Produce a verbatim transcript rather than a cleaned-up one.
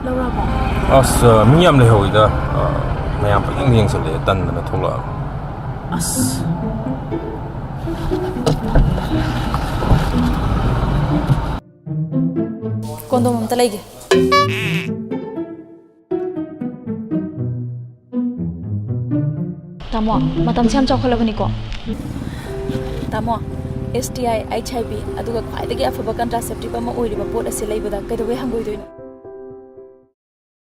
ꯂꯧꯔꯛꯑꯕꯣ? ꯑꯁ, ꯃꯤ ꯌꯥꯝ ꯂꯩꯍꯧꯋꯤꯗ꯫ ꯑ, ꯃꯌꯥꯝ ꯄꯪꯌꯦꯡ ꯌꯦꯡꯁꯜꯂꯛꯑꯦ, ꯇꯟꯗꯅ ꯊꯣꯛꯂꯛꯑꯕ꯫ ꯑꯁ꯫ ꯀꯣꯟꯗꯣꯝ ꯑꯝꯇ ꯂꯩꯒꯦ꯫ ꯇꯥꯃꯣ, ꯃꯇꯝꯁꯦ ꯌꯥꯝ ꯆꯥꯎꯈꯠꯂꯕꯅꯤꯀꯣ꯫ ꯇꯥꯃꯣ, S T I, H I V, ꯑꯗꯨꯒ ꯈ꯭ꯋꯥꯏꯗꯒꯤ ꯑꯐꯕ contraceptive ꯑꯃ ꯑꯣꯏꯔꯤꯕ ꯄꯣꯠ ꯑꯁꯤ ꯂꯩꯕꯗ ꯀꯩꯗꯧꯕꯩ ꯍꯪꯒꯣꯏꯗꯣꯏꯅꯣ?